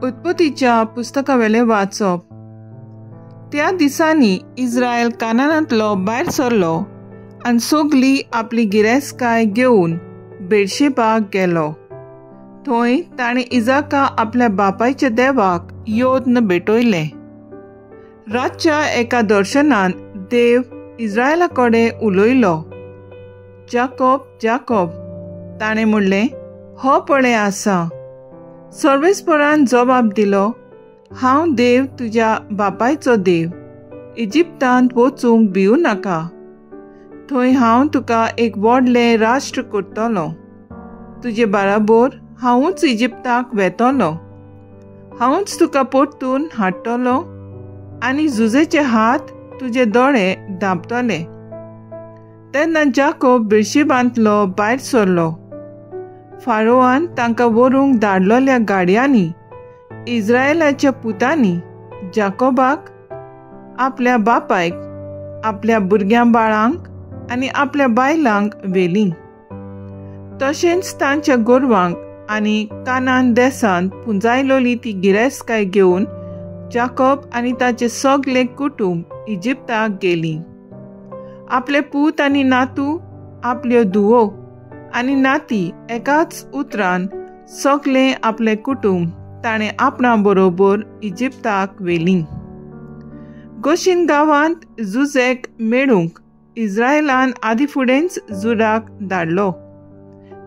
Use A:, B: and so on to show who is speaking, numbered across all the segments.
A: उत्पत्तीच्या पुस्तकावेलें वाचप. त्या दिसांनी इस्रायल कानानांतलो भायर सरलो आनी सगली आपली गिरेस्तकाय घेवन बेडशेबाक गेलो. थंय ताणें इजाका आपल्या बापायच्या देवाक योद्न भेटयलें. रातच्या एका दर्शनान देव इस्रायला कडेन उलयलो. जाकोब, जाकोब, ताणें म्हणलें, हो पळय आसा. सर्वेस्परान जबाब दिलो, हांव देव तुज्या बापायचो देव. इजिप्तांत वचूंक भिवू नाका. थंय हांव तुका एक व्हडलें राष्ट्र करतलो. तुजे बराबर हांवूच इजिप्ताक वेतलो. हांवूच तुका परतून हाडटलो आनी जुजेचे हात तुजे दोळे धांपतले. तेन्ना जाकोब बेर्शेबांतलो भायर सरलो. फारोआन तांकां व्हरूंक धाडलेल्या गाडयांनी इस्रायलाच्या पुतांनी जाकोबाक, आपल्या बापायक, आपल्या भुरग्यां बाळांक आनी आपल्या बायलांक व्हेलीं. तशेंच तांच्या गोरवांक आनी कानान देसांत पुंजायलोली ती गिरेस्तकाय घेवन जाकोब आनी ताचें सगलें कुटूंब इजिप्ताक गेलीं. आपले पूत आनी नातू, आपल्यो धुवो आनी नाती, एकाच उतरान सगलें आपलें कुटूंब ताणें आपणा बरोबर इजिप्ताक व्हेलीं. गोशीन गांवांत जुजेक मेळूंक इस्रायलान आदी फुडेंच जुडाक धाडलो.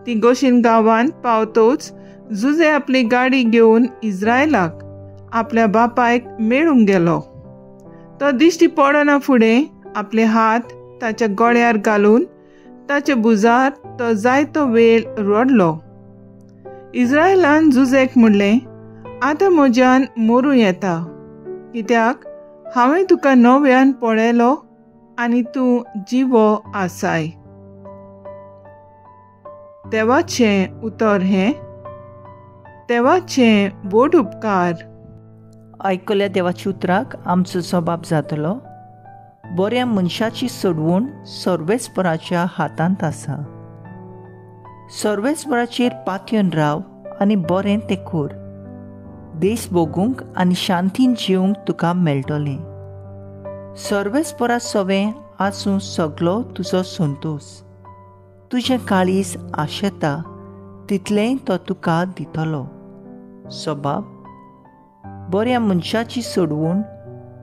A: ती गोशीन गांवांत पावतोच जुजे आपली गाडी घेवन इस्रायलाक आपल्या बापायक मेळूंक गेलो. तो दिश्टी पडना फुडें आपले हात ताच्या गळ्यार घालून ताच्या भुजार तो जायतो वेळ रडलो. इस्रायलान जुजेक म्हणलें, आतां म्हज्यान मरूं येता, कित्याक हांवें तुका नव्यान पळयलो आनी तूं जिवो आसाय. देवाचें उतर हें. देवाचें व्हड उपकार.
B: आयकल्या देवाच्या उतराक आमचो जबाब जातलो. बऱ्या मनशाची सोडवण सर्वेस्पराच्या हातांत आसा. सर्वेस्पराचेर पातयेवन राव आनी बरें तें कर. देश भोगूंक आनी शांतीन जिवंक तुका मेळटलें. सर्वेस्परा सवें आसूं सगलो तुजो संतोश. तुजें काळीज आशेता तितलेंय तो तुका दितलो. सबाब बऱ्या मनशाची सोडवण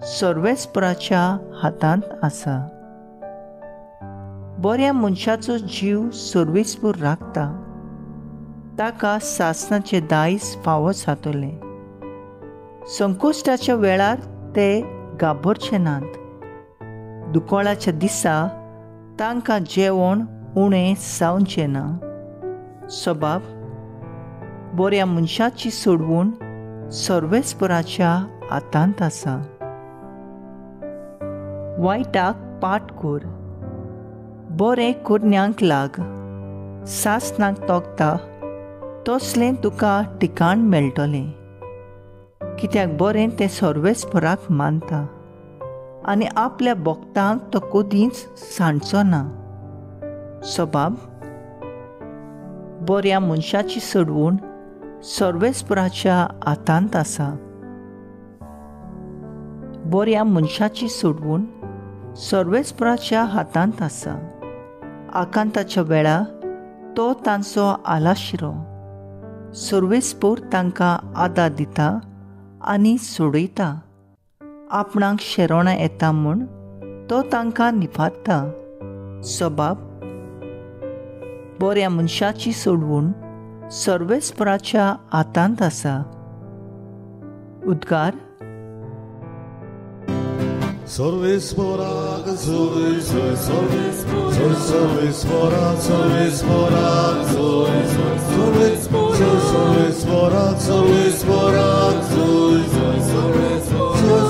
B: सर्वेस्पराच्या हातांत आसा. बऱ्या मनशाचो जीव सर्वेस्पर राखता. ताका सासणाचें दायज फावो जातलें. संकोश्टाच्या वेळार ते घाबरचे नात. दुकळाच्या दिसा तांकां जेवण उणें जावचें ना. सबाब बऱ्या मनशाची सोडवण सर्वेस्पराच्या हातांत आसा. वायटाक पाट कर, बरें करण्यांक लाग. सासणाक तोखता तसलें तुका ठिकाण मेळटलें. कित्याक बरें तें सर्वेस्पराक मानता आनी आपल्या भक्तांक तो कदींच सांडचो ना. सबाब बऱ्या मनशाची सोडवण सर्वेस्पराच्या हातांत आसा. बऱ्या मनशाची सोडवण सर्वेस्पराच्या हातांत आसा. आकांताच्या वेळा तो तांचो आलाशिरो. सर्वेस्पर तांकां आदार दिता आनी सोडयता. आपणाक शेरोणां येता म्हूण तो तांकां निफारता. सबाब बऱ्या मनशाची सोडवण सर्वेस्पराच्या हातांत आसा. उद्गार.
C: सर्वेस्पराक जोय जोय, सर्वेस्पराक सर्वेस्पराक जोय जोय, सर्वेस्पराक सर्वेस्पराक जोय जोय,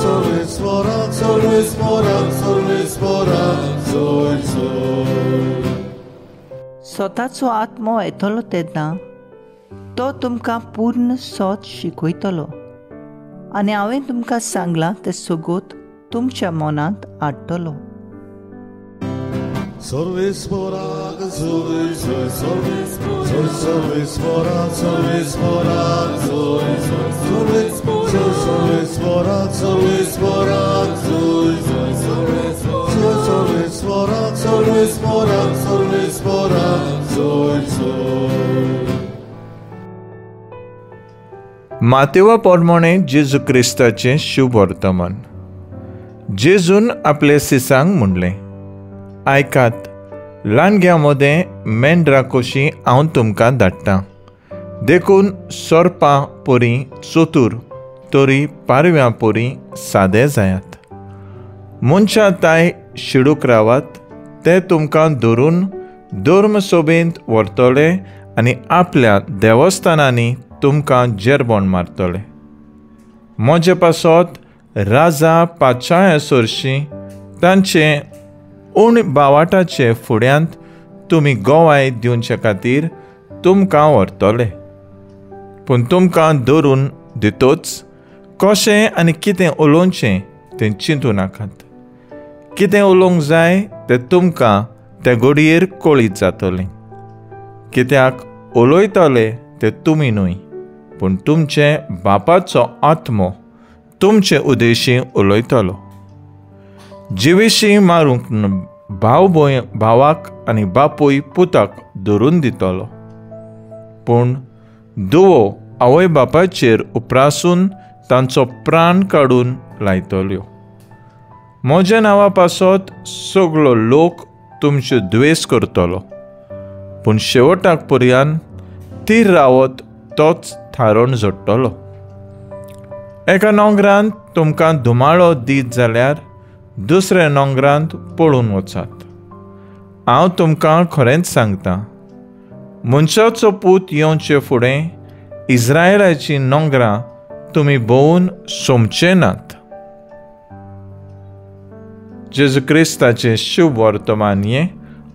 C: सर्वेस्पराक सर्वेस्पराक सर्वेस्पराक जोय जोय.
B: स्वताचो आत्मो येतलो तेन्ना तो तुमकां पूर्ण सोत शिकयतलो आनी हांवें तुमकां सांगलां तें सगोत तुमच्या मनांत हाडटलो.
C: सर्वेस्पराक जोय जोय, सर्वेस्पराक सर्वेस्पराक जोय जोय, सर्वेस्पराक सर्वेस्पराक जोय जोय, सर्वेस्पराक सर्वेस्पराक सर्वेस्पराक जोय जोय.
D: मातेवा प्रमाणे जेजू क्रिस्ताचें शुभ वर्तमान. जेजून आपले सिसांक म्हणलें, आयकात, ल्हानग्यां मदें मेंढरां कशीं हांव तुमकां धाडटां, देखून सोरपां परी चतूर तरी पारव्यां परी सादे जायात. मनशां ताय शिडूक रावात, ते तुमकां धरून धर्म सोबेंत व्हरतले आनी आपल्या देवस्थानांनी तुमकां जेरबोण मारतले. म्हजे पासत राजा पाचाया सरशीं तांचे उण बावाटाचे फुड्यांत तुमी गोवाय दिवचे खातीर तुमकां व्हरतले. पूण तुमकां धरून दितोच कशें आनी कितें उलोवचें तें चिंतू नाकात. कितें उलोवंक जाय तें तुमकां ते घडयेर कळीत जातलें, कित्याक उलयतले ते तुमी न्हय, पूण तुमचे बापाचो आत्मो तुमचे उद्देशी उलयतलो. जिविशीं मारूंक भाव भावाक आनी बापूय पुताक धरून दितलो, पूण दुवो आवय बापायचेर उप्रासून तांचो प्राण काडून लायतल्यो. म्हज्या नांवा पासत सगलो लोक तुमच्यो द्वेस करतलो, पूण शेवटाक पर्यान तीर रावत तोच थारोवन जोडटलो. एका नोंगरांत तुमकां धुमाळो दीत जाल्यार दुसऱ्या नोंगरांत पळून वचात. हांव तुमकां खरेंच सांगता, मनशाचो पूत येवचे फुडें इस्रायलाचीं नोंगरां तुमी भोंवून सोमचे नात. जेजू क्रिस्ताचें शुभ वर्तमान हें.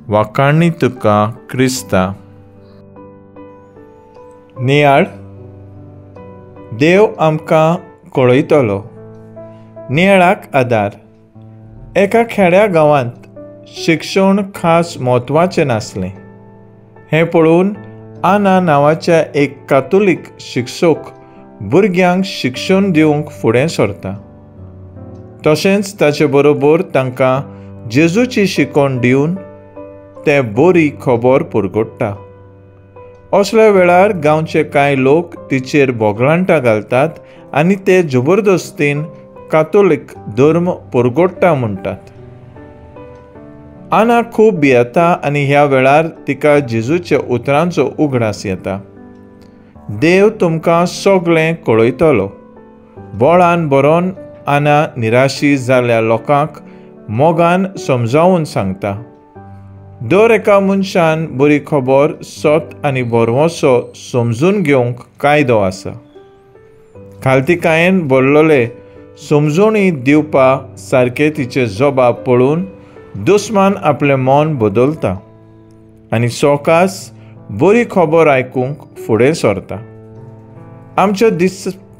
D: वाखाणी तुका क्रिस्ता. नियाळ. देव आमकां कळयतलो. नियाळाक आदार. एका खेड्या गांवांत शिक्षण खास म्हत्वाचें नासलें. हें पळोवन आना नांवाच्या एक कातोलीक शिक्षक भुरग्यांक शिक्षण दिवंक फुडें सरता. तशेंच ताचे बरोबर तांकां जेजूची शिकवण दिवन ते बरी खबर पुरगोडटा. असल्या वेळार गांवचे कांय लोक तिचेर बोगलांटां घालतात आनी ते जबरदस्तीन कातोलीक धर्म पुरगोडटा म्हणटात. आना खूब भियेता आनी ह्या वेळार तिका जेजूच्या उतरांचो उगडास येता. देव तुमकां सगळें कळयतलो. बळान बरोवन आना निराशी जाल्ल्या लोकांक मोगान समजावन सांगता. दर एका मनशान बरी खबर सत आनी भरवंसो समजून घेवंक कायदो आसा. खालतिकायेन भरलेले समजोणी दिवपा सारके तिचे जबाब पळोवन दुस्मान आपलें मन बदलता आनी सवकास बरी खबर आयकूंक फुडें सरता. आमच्या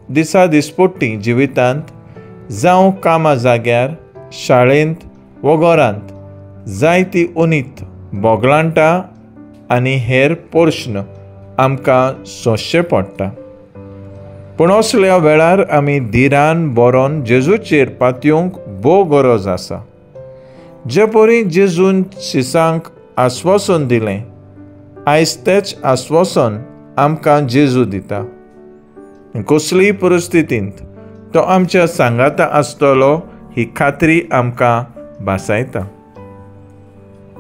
D: दिसा दिसपट्टी जिवितांत जावं कामा जाग्यार, शाळेंत वो घरांत जायती उनीत बोगलांटां आनी हेर प्रश्न आमकां सोंसचे पडटा. पूण असल्या वेळार आमी धिरान बरोवन जेजूचेर पातयेवंक भोव गरज आसा. जे परी जेजून शिसांक आस्वासन दिलें, आयज तेच आस्वासन आमकां जेजू दिता. कसलीय परिस्थितींत तो आमच्या सांगाता आसतलो ही खात्री आमकां भासायता.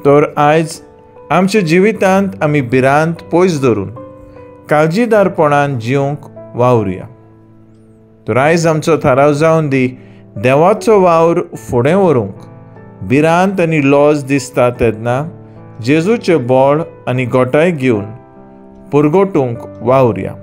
D: तर आयज आमच्या जिवितांत आमी भिरांत पयस धरून काळजीदारपणान जिवंक वावरुया. तर आयज आमचो थाराव जावन दी, देवाचो वावर फुडें व्हरूंक भिरांत आनी लॉज दिसता तेन्ना जेजूचें बळ आनी गोटाय घेवन पुरगोटूंक वावरुया.